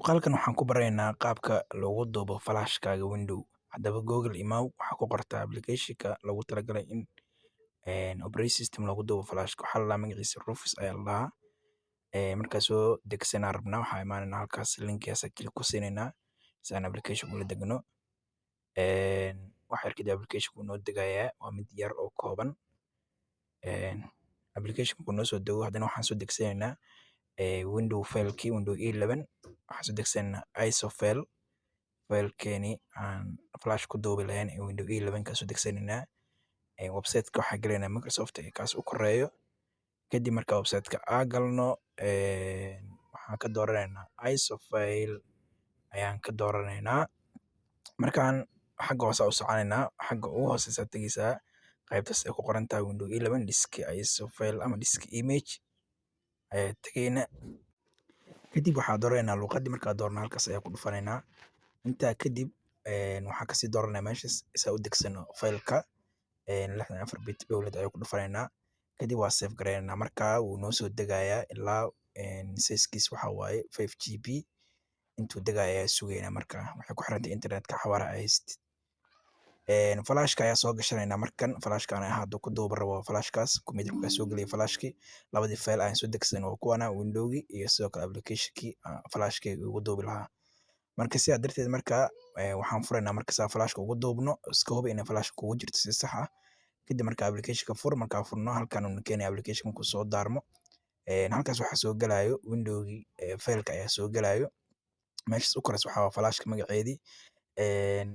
Muuqaalkan waxaan ku baraynaa qaabka loogu duubo flashkaaga Window. Haddaba Google imaw, waxaa ku qortaa application-ka loogu talagalay in operating system loogu duubo flashka. Waxaa la dhahaa, magaciisa Rufus ayaa la dhahaa. Markaa soo degsanaa rabnaa, waxaa imaanaynaa halkaas, linkigaas click ku siinaynaa si aan application ula degno. Wax yar kadib application wuu noo degayaa, waa mid yar oo kooban. Application markuu noo soo dego, haddana waxaan soo degsanaynaa Window file-kii Window 11. Waxaan soo degsanaynaa ISO file, file-keeni aan flash ku duubi lahayn ee Window 11 ka soo degsanaynaa. Website-ka waxaa gelaynaa Microsoft ee kaas u koreeyo. Kadib marka website-ka aa galno, waxaan ka dooranaynaa ISO file ayaan ka dooranaynaa. Markaan xagga hoose u soconaynaa, xagga ugu hooseysa tegeysaa, qaybtaas ay ku qoran tahay Window 11 disk ISO file ama disk image ayaa tegaynaa. Kadib waxaa dooranaynaa luqadii. Markaa doorno, halkaas ayaa ku dhufanaynaa. Intaa kadib waxaan kasii dooranaa meeshas isaa u degsano file-ka 64 bit download ayaa ku dhufanaynaa. Kadib waa save gareynaynaa. Markaa wuu noo soo degayaa ilaa size-kiis waxaa waaye 5 GB. Intuu degaya ayaa sugaynaa. Marka waxay ku xiran tahay internetka xawaaraha ay haysatid. Flashka ayaa soo gashanaynaa. Markan flashka aan hadda ku duuba rabo, flashkaas computerka soo geliya flashkii. Labadii file aan soo degsan waa kuwana, Windowgii iyo sidoo kale application-kii flashkii ugu duubi lahaa. Marka sidaa darteed, marka waxaan furaynaa marka saa flashka ugu duubno. Iska hubi inay flashka kugu jirto si sax ah. Kadib marka application-ka fur. Markaa furno, halkan uu keenaya application. Markuu soo daarmo, halkaas waxaa soo gelayo Windowgii file-ka ayaa soo gelayo. Meeshas u koreysa waxaa waa flashka magaceedii.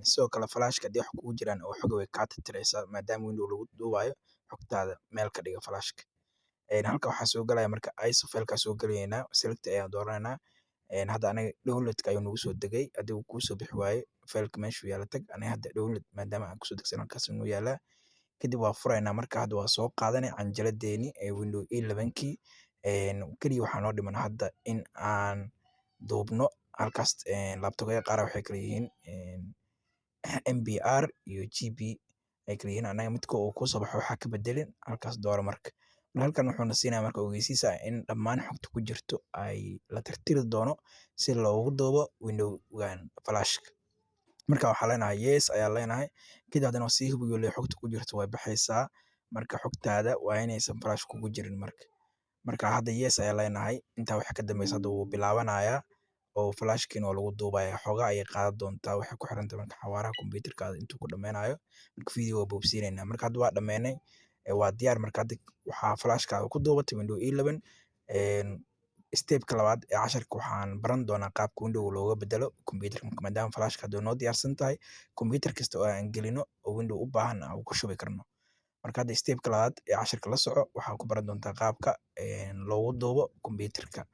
Sidoo kale flashka haddii wax kugu jiraan oo xog, way kaa tirtireysaa, maadaama Window lagu duubayo. Xogtaada meel ka dhiga flashka. Halka waxaa soo galaya marka ISO file-ka soo gelaynaa, select ayaan dooranaynaa. Hadda aniga downloadka ayuu nagu soo degay. Haddii uu kuu soo bixi waayo, fileka meeshuu yaala tag. Aniga hadda download maadaama aan kusoo degsan, halkaas inuu yaalaa. Kadib waa furaynaa. Marka hadda waa soo qaadanay canjaladeeni ee Window 11-kii. Keliya waxaa noo dhiman hadda in aan duubno halkaas. Laptopyada qaar waxay kala yihiin MBR iyo GB ay kala yihiin. Anaga midka uu kusoo baxo waxaa ka bedelin, halkaas dooro. Marka halkan wuxuuna siinaya marka ogeysiisa in dhammaan xogta ku jirto ay la tirtiri doono si loogu duubo Windowgan flashka. Marka waxaa leenahay yes ayaa leenahay. Kadib haddana sii hubiyo le xogta ku jirto way baxaysaa. Marka xogtaada waa inaysan flash kugu jirin. Marka hadda yes ayaa leenahay. Intaa waxa ka dambeysa, hadda wuu bilaabanayaa oo flashkiina waa lagu duubaya. Xoogaa ayay qaadan doontaa, waxay ku xiran tahay marka xawaaraha computerkaada intuu ku dhameynayo. Marka video waa boobsiinayna. Marka hadda waa dhameynay, waa diyaar. Marka hadda waxaa flashkaada ku duubatay Window 11. Stepka labaad ee casharka waxaan baran doonaa qaabka Window looga bedelo computerka. Maadaama flashka hadda noo diyaarsan tahay, computer kasta oo aan gelino oo Window u baahan aan ku shubi karno. Marka hadda stepka labaad ee casharka la soco, waxaa ku baran doontaa qaabka loogu duubo computerka.